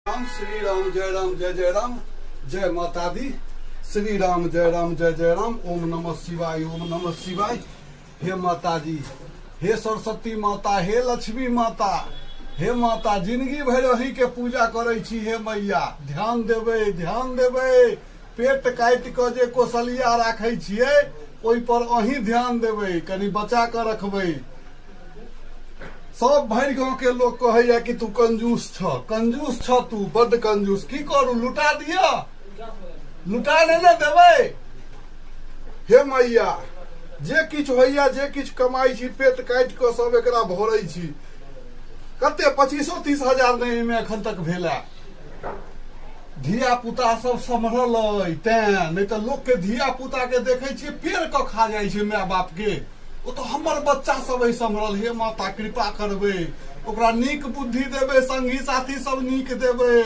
राम श्री राम जय राम जय जय राम जय माता दी श्री राम जय राम जय जय राम ओम नमः शिवाय ओम नमः शिवाय हे माता जी हे सरस्वती माता हे लक्ष्मी माता हे माता जिंदगी भरि अहीं के पूजा करै छी हे मैया ध्यान देबै ध्यान देबै पेट काटि कऽ जे कोसलिया राखै छियै ओहि पर अहीं ध्यान देबै कनि बचा कऽ रखबै सब भरि गाँव के लोग कहैया कि तू कंजूस छ कंजूस छ तू बड्ड कंजूस की करू लुटा दिअ लुटा नहि ने देबै हे मैया जे किछु होइया जे किछु कमाइ छी पेट काटि कऽ सब एकरा भरै छी कते पच्चीसो 30 हजार नहि एहिमे एखन तक भेला धिया पुता सब सम्हरल अइ तें नहि तऽ लोकके धिया पुता के देखै छियै पेड़ कऽ खा जाइ छै माय बाप के ओ तऽ हमर बच्चा सब अइ सम्हरल हे माता कृपा करबै ओकरा नीक बुद्धि देबै संगी साथी सब नीक देबै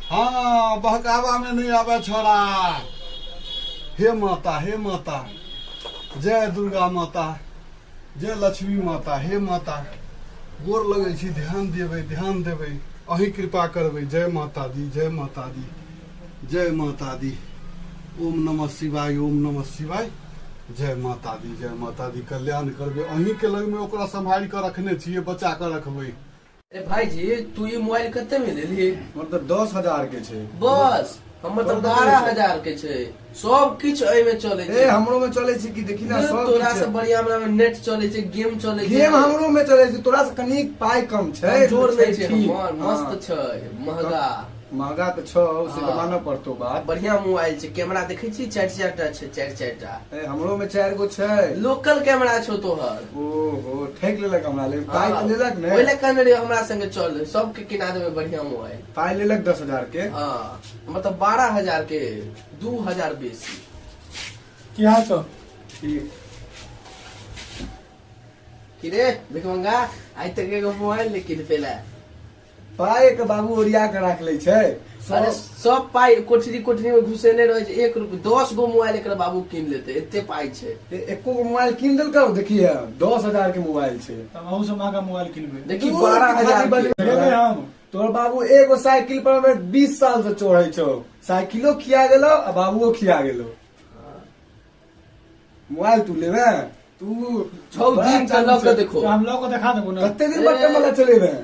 हँ बहकावा में नहि आबै छोड़ा हे माता हे माता जय दुर्गा माता जय लक्ष्मी माता हे माता गोर लगै छी ध्यान देबै ध्यान देबै अहीं कृपा करबै जय माता दी जय माता दी जय माता दी ओम नमः शिवाय ओम नमः शिवाय जय माता दी जय माता दी कल्याण करबै अहीं के लग में ओकरा सम्हारि कऽ रखने छियै बचा कऽ रखबै अरे भाईजी तू ई मोबाइल कते में लेली हमर तऽ 10,000 के छै बस हमर तऽ तोहर कते बारह छै? हजार के छै सब किछु एहिमे चलै ए छै हमरो में चलै छै कि देखी ना सब तोरा किछु से बढ़िया हमरा में नेट चलै छै गेम चलै छै गेम हमरो में चलै छै तोरा से कनी पाइ कम छै कमजोर नहि छै ठीक। हमर मस्त हाँ। छै महगा महगा तऽ छौ से तऽ हाँ। मानऽ पड़तौ बात बढ़िया मोबाइल छै कैमरा देखै छी चारि चारि टा छै चारि चारि टा ए हमरो में चारि गो छै लोकल कैमरा छौ तोहर ओहो ठकि लेलक हमरा लेकिन पाइ तऽ लेलक ने ओहि लए कहने रहियो हमरा संगे चल सबके किना देबै बढ़िया मोबाइल पाइ लेलक 10,000 के हाँ मतलब 12,000 के 2,000 बेसी की हाल छौ ठीक की रे भिखमंगा आइ तक एगो मोबाइल नहि किन पेला पाइ के बाबू ओरिया के राख लै छै अरे सब पाइ कोठरी कोठरी में घुसेने रहे छै एक रुपया 10 गो मोबाइल एकर बाबू कीन लेते एते पाइ छै एको गो मोबाइल कीन देलकौ देखिए 10,000 के मोबाइल छै तब अहू से महंगा मोबाइल किनबै देखी तू 12,000 खाली के। लेबै हम तोहर बाबू एगो साइकिल पर हमे 20 साल से चढ़ै छौ साइकिलो खिया गेलो आ बाबुओ खिया गेलो मोबाइल तू लेबे तू छौ दिन के लऽ के देखो तो हम लऽ के देखा देबो ना कते दिन बटन वाला चलेबे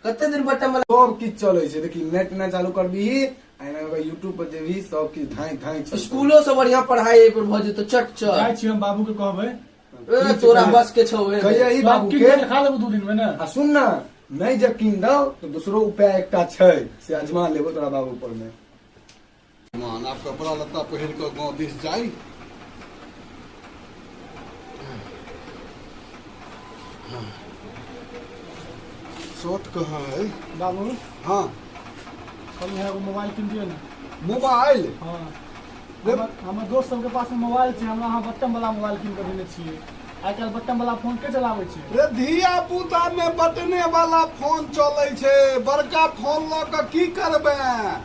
कते दिन बटन वाला सब किछु चलै छै देखी नेट ना चालू करबीही आ एना कऽ यूट्यूब पर जेबही सब किछु धाँइ धाँइ चलतौ। स्कूलो से बढ़िया पढ़ाई एहि पर भऽ जेतौ चट चट जाइ छी हम बाबू के कहबै ए, तोरा बस के छौ ए। कहिया ई बाबू कीन के के देखा देबो 2 दिन में ना आ सुन ना नहीं जब कीन दौ तो दूसरो उपाय एकटा छै से अजमा लेबो तोरा बाबू पर में मान आब कपड़ा लत्ता पहिर कऽ गाँव दिस जाइ शर्ट कहाँ है बाबू हाँ कहलहुँ एगो मोबाइल कीन दियौ ने मोबाइल हाँ हमर दोस्त सबके पास मोबाइल छै हमरा अहाँ बटन वाला मोबाइल कीन कऽ देने छियै आइ काल्हि बटन वाला फोन के चलाबै छै रे धिया पुता में बटने वाला फोन चलै छै बड़का फोन लऽ कऽ की करबै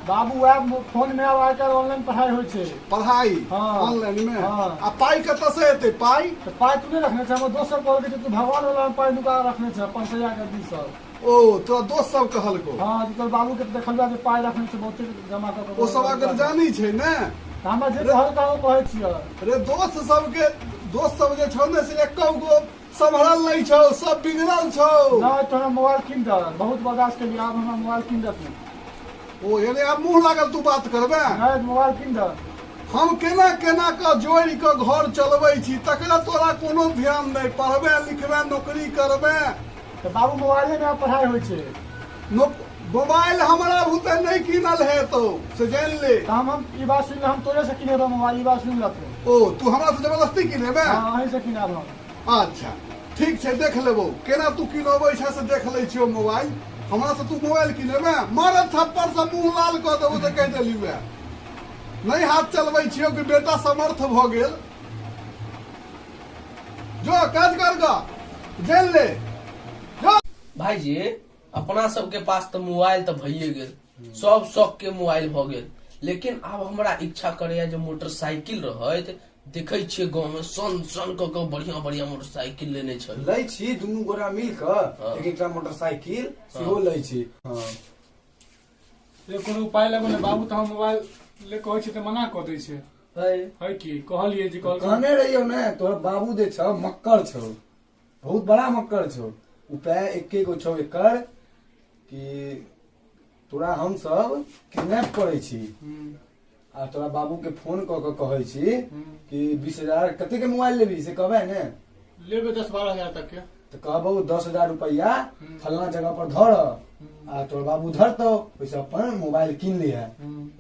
बाबू आब फोन में आब आइ काल्हि ऑनलाइन पढ़ाई होइ छै पढ़ाई हाँ। ऑनलाइन में हाँ। आ पाई कतऽ से एतै पाई तऽ पाइ तू नहि रखने छै हमर दोस्त सब कहलकै जे तू भगवान वाला में पाइ नुका कऽ रखने छै 500 के दी सब ओ तोरा दोस्त सब कहलको हाँ तऽ तोहर बाबू के देखलियै जे पाइ रखने छै बहुते जमा कऽ कऽ ओ सब अगर जानी छै ने तऽ हमरा जे कहलका ओ कहै छियै रे दोस्त सबके दोस्त सब जे छौ ने से एको गो सम्हरल नहि छौ सब बिगड़ल छौ नहि तो हमरा मोबाइल कीन दे बहुत बर्दाश्त केलियै आब हमरा मोबाइल कीन दे तू ओ यानी आब मुँह लागल तू बात करबे नहि मोबाइल कीन दे हम केना केना कऽ जोड़ि कऽ घर चलबै छी तकरा तोरा कोनो ध्यान नहि पढ़बे लिखबे नौकरी करबे तऽ बाबू मोबाइले मे आब पढ़ाइ होइ छै मोबाइल हमरा भूते नहि कीनल हेतौ से जानि ले तऽ हम ई बात सुनि हम तोरे से किनेबो मोबाइल ई बात सुनि लतौ ओ तू हमरा से जबरदस्ती किनेबे हँ अहीं से किनाब हम अच्छा ठीक छै देख लेबौ केना तू किनबै छै से देख लै छियौ मोबाइल हमरा से तू मोबाइल किनेबे मारत थप्पड़ से मुंह लाल कऽ देबो से कहि देली वएह नहि हाथ चलबै छियौ कि बेटा समर्थ भऽ गेल जो काज कर ग जानि ले जो भाईजी अपना सबके पास तऽ मोबाइल तऽ भइए गेल सब शौक के मोबाइल भऽ गेल लेकिन आब हमरा इच्छा करैया जे मोटरसाइकिल रहैत देखै छियै गाँव में सन सन कऽ कऽ बढ़िया बढ़िया मोटरसाइकिल लेने छै लै छी दुनू गोरा मिल कऽ एक एकटा मोटरसाइकिल सेहो लै छी हँ रे कोनो उपाय लगो ने बाबू तऽ हम मोबाइल ले कहै छी तऽ मना कऽ दै छै। है। है की कहलियै जे कहलकै। कहने रहियौ ने, तोहर बाबू जे छौ मक्कर छौ, बहुत बड़ा मक्कर छौ। उपाय एके गो छौ एकर कि तोरा हम सब किडनैप करै छी आ तोरा बाबू के फोन कऽ के कहै छी कि 20,000 कते के मोबाइल लेबही से कहबै ने? लेबै 10-12 हजार तक के। तऽ कहबौ 10,000 रुपैआ फलना जगह पर धर आ तोहर बाबू धरतौ, ओहिसँ अपन मोबाइल कीन लिहे।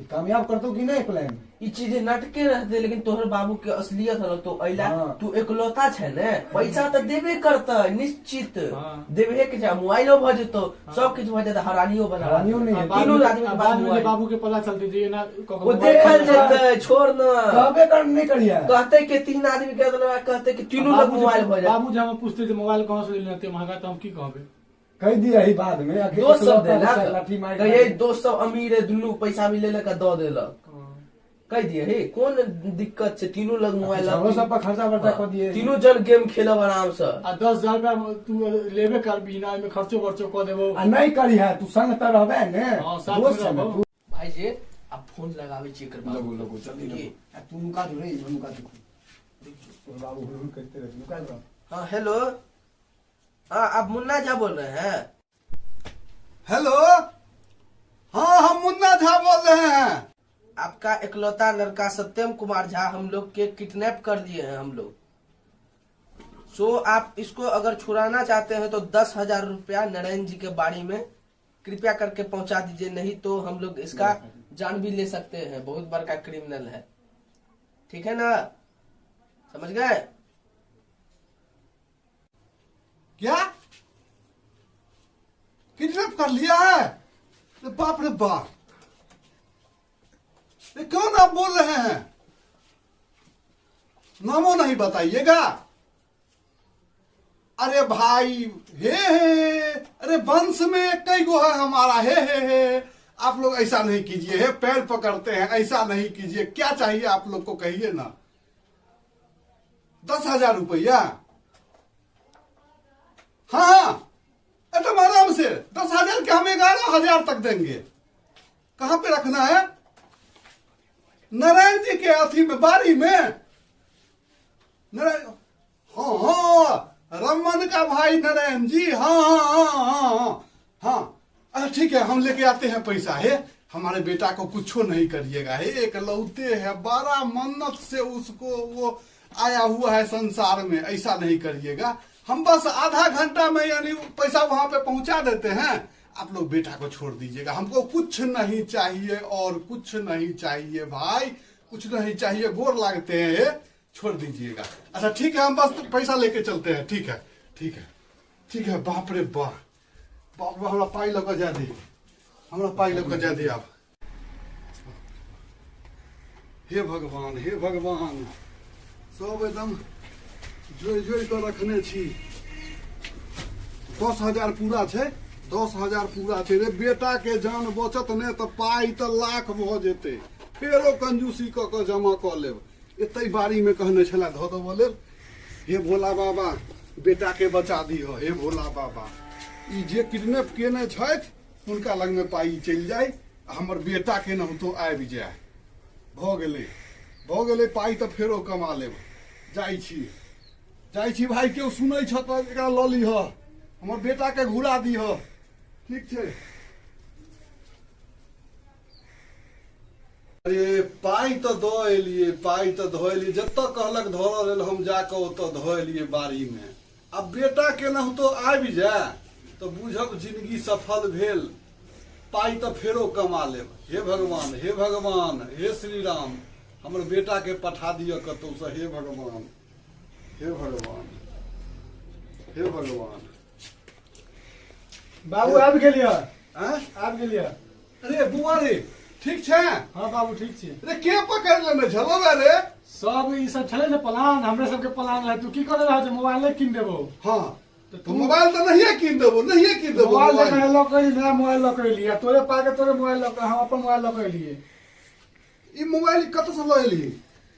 ई कामयाब करतौ कि नहि प्लान? ई चीज नाटके रहते, लेकिन तोहर बाबू के असलियत हल तो अइला। तू एकलौता छै ने, पैसा तऽ देबे करतै निश्चित। देबे के छै, मोबाइलो भऽ जेतौ, सब किछु भऽ जेतै, हरानियो बना हरानियो नहि आ हेतै। बाद तीनू में आदमी के आ पास बाद में जे मोबाइल। बाबू के पता चलतै जे एना कऽ कऽ ओ मोबाइल देखल कीन लेलक। जेतै, छोड़ न। कहबे कर नहि करिहे। कहते के तीन आदमी के देलक, कहते के तीनू लग बाबू जे- मोबाइल भऽ जाए। बाबू जे हमरा पूछते जे मोबाइल कहाँ से लेने एते महंगा, तऽ हम की कहबै? कहि दिअ ही बाद में अखन दोस्त सब एकलौता बच्चा देलक लाठी मारि कहिए, दोस्त सब अमीर है, दुनू पैसा भी लेलक आ दऽ देलक। कहि दिए हे, कोन दिक्कत छै, तीनू लग मोबाइल। हमरो सब पर खर्चा बर्चा कऽ दिए। तीनू जन गेम खेलब आराम से। आ 10,000 रुपया तू लेबे करबी ना, ओहिमे खर्चो बर्चो कऽ देबो। आ नहि करिहे, तू संग तऽ रहबे ने। हाँ, साथ में दोस्त छै ने रहबो। तू। भाई जे आब फोन लगाबै छी एकर बाबू। लगो लगो जल्दी की? लगो। आ तू नुका दो रे, इहो नुका दो। तोहर बाबू हुल हुल करते रहे, नुका दो। हाँ हेलो, हाँ आप मुन्ना झा बोल रहे हैं? हेलो, हाँ हम मुन्ना झा बोल रहे हैं। आपका इकलौता लड़का सत्यम कुमार झा हम लोग के किडनैप कर लिए हैं हम लोग। सो आप इसको अगर छुड़ाना चाहते हैं तो 10,000 रुपया नारायण जी के बाड़ी में कृपया करके पहुंचा दीजिए, नहीं तो हम लोग इसका जान भी ले सकते हैं, बहुत बड़का क्रिमिनल है। ठीक है ना, समझ गए? क्या किडनैप कर लिया है? अरे बाप रे बाप, ये कौन आप बोल रहे हैं? नामों नहीं बताइएगा। अरे भाई हे हे, अरे वंश में कई गो है हमारा। हे हे हे, आप लोग ऐसा नहीं कीजिए, हे पैर पकड़ते हैं, ऐसा नहीं कीजिए। क्या चाहिए आप लोग को, कहिए ना। 10,000 रुपया? हाँ हाँ, एकदम आराम से 10,000 के हम 11,000 तक देंगे। कहाँ पे रखना है? नारायण जी के अथी में, बाड़ी में। नारायण, हाँ हाँ, रमन का भाई नारायण जी, हाँ हाँ हाँ हाँ हाँ हाँ। अच्छा ठीक है, हम लेके आते हैं पैसा। है हमारे बेटा को कुछो नहीं करिएगा, हे एक लौते है, बड़ा मन्नत से उसको वो आया हुआ है संसार में, ऐसा नहीं करिएगा। हम बस आधा घंटा में यानी पैसा वहां पे पहुंचा देते हैं, आप लोग बेटा को छोड़ दीजिएगा। हमको कुछ नहीं चाहिए और कुछ नहीं चाहिए भाई, कुछ नहीं चाहिए, गोर लागते हैं, हे, छोड़ दीजिएगा। अच्छा ठीक है, हम बस पैसा लेके चलते हैं। ठीक है ठीक है ठीक है। बाप रे बाप, बाप रे, हमरा पाइ लऽ कऽ जाय दे, हमरा पाइ लऽ कऽ जाय दे आब। हे भगवान, हे भगवान, सब एकदम जोड़ि जोड़ि कऽ रखने छी। 10,000 पूरा छै, 10,000 पूरा छै रे। बेटा के जान बचत ने तऽ पाइ तऽ लाख भऽ जेतै, फेरो कंजूसी कऽ कऽ जमा कऽ लेब। एतै बाड़ी में कहने छला धऽ देबऽ लेल। हे भोला बाबा, बेटा के बचा दिह। हे भोला बाबा, ई जे किडनैप केने छथि हुनका लगमे पाइ चलि जाय आ हमर बेटा केनाहितो आबि जाय। भऽ गेलै, भऽ गेलै, पाइ तऽ फेरो कमा लेब। जाइ छी, जाइ छी भाइ, केओ सुनै छ तऽ एकरा लऽ लिह, हमर बेटाके घुरा दिह। ठीक छै। अरे पाइ तऽ दऽ एलियै, पाइ तऽ धऽ एलियै, जतऽ कहलक धरऽ लेल हम जाकऽ ओतऽ धऽ एलियै बाड़ीमे। आब बेटा केनाहितो आबि जाय तऽ बुझब जिनगी सफल भेल, पाइ तऽ फेरो कमा लेब। हे भगवान, हे भगवान, हे श्री राम, हमर बेटाके पठा दिअ कतहुसँ। हे भगवान, हे भगवान, हे भगवान। बाबू आबि गेलियै? आँय? आबि गेलियै। अरे बुआ रे, ठीक छै? हाँ बाबू, ठीक छी। अरे के पकड़ लेने छलो रे? सब ई सब छलै ने प्लान, हमरे सबके प्लान रहै। तू की करे रह जे मोबाइल नहि कीन देबो? हाँ। तऽ तो मोबाइल तऽ नहिए कीन देबो, नहिए कीन देबो। मोबाइल मोबाइल जखन लऽ कऽ एली, नया मोबाइल लऽ कऽ एलियै आ तोरे पाके तोरे मोबाइल लऽ कऽ हम अपन मोबाइल लऽ कऽ एलियै। ई मोबाइल कतऽ से लऽ एली?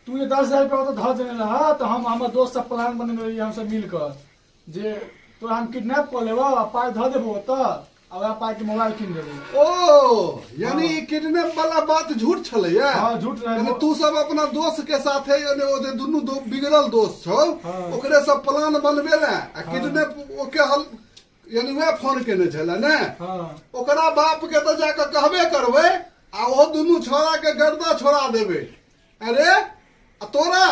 तू जे 10,000 रुपया ओतऽ धऽ देने रह तऽ हम हमर दोस्त सब प्लान बनेने रहियै हमसब मिल कऽ जे तोरा हम किडनैप कऽ लेबो आ पाइ धऽ देबो ओतऽ आ आ वएह पाइ के मोबाइल कीन देबो। ओ यानी ई किडनैप वाला बात झूठ छलैया? हाँ, झूठ रहै। यानी तू सब अपना दोस्त के साथे, यानी ओ जे दुनू दो बिगड़ल दोस्त छौ, हाँ। ओकरे सब प्लान बनबेले आ किडनैप ओके हल, यानी वएह फोन केने छलै ने? हाँ। ओकरा बाप के तऽ जाकऽ कहबे करबै आ ओहो दुनू छोड़ा के गर्दा छोड़ा देबै। अरे आ तोरा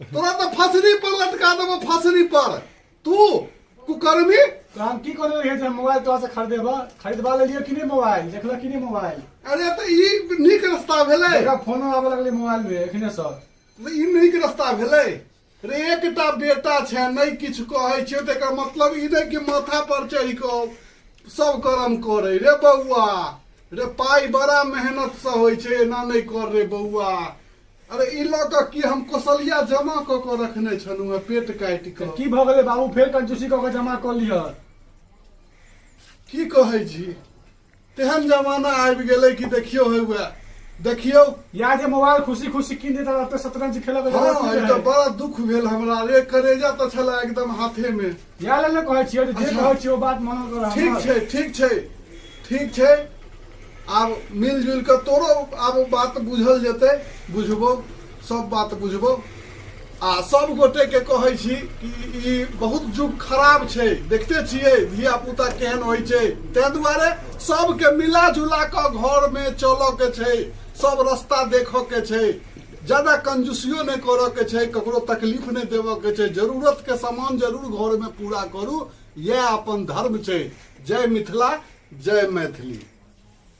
तोरा तऽ फसरी पर लटका देबो, फसरी पर, तू कुकर्मी। तो हम की कहने रहियै जे मोबाइल तोरा से खरीदेबा, खरीदबा लेलियै कि नहि मोबाइल? देखलक कि नहि मोबाइल? अरे तऽ ई नीक रस्ता भेलै? देखा, फोनो आबऽ लगलै मोबाइल में एखने से। तऽ ई नीक रस्ता भेलै रे? एकटा बेटा छै, नहि किछु कहै छियै तऽ एकर मतलब ई नहि कि माथा पर चढ़ि कऽ सब करम करै। रे बौआ रे, पाइ बड़ा मेहनतसँ होइ छै, एना नहि कर रे बौआ। अरे ई लऽ कऽ की हम कोसलिया जमा कऽ कऽ रखने छलहुँ हेँ पेट काटि कऽ। की भऽ गेलै बाबू, फेर कंजूसी कऽ कऽ जमा कऽ लिअ? की कहै छी, तेहन जमाना आबि गेलै कि देखियौ, हे देखियौ। या जे मोबाइल खुशी खुशी कीन देता तऽ शतरंज खेलऽ के जरूरत हँ, नहि ई तऽ रहै। बड़ा दुख भेल हमरा रे, करेजा तऽ छलै एकदम हाथे मे। इएह लेल ने कहै छियै जे अच्छा। कहै छियै ओ बात मानल कर। ठीक छै, ठीक छै, ठीक छै। आब मिलजुल कऽ तोरो आब बात बुझल जेतै, बुझबो, सब बात बुझबो। आ सब गोटे के कहै छी कि ई बहुत जुग खराब छै, देखते छियै धिया पुता केहन होइ छै, ताहि दुआरे सबके मिला जुला कऽ घर मे चलऽ के छै, सब रास्ता देखऽ के छै, ज्यादा कंजूसियो नहि करऽ के छै, ककरो तकलीफ नहि देबऽ के छै, जरूरत के सामान जरूर घर मे पूरा करू, इएह अपन धर्म छै। जय मिथिला, जय मैथिली।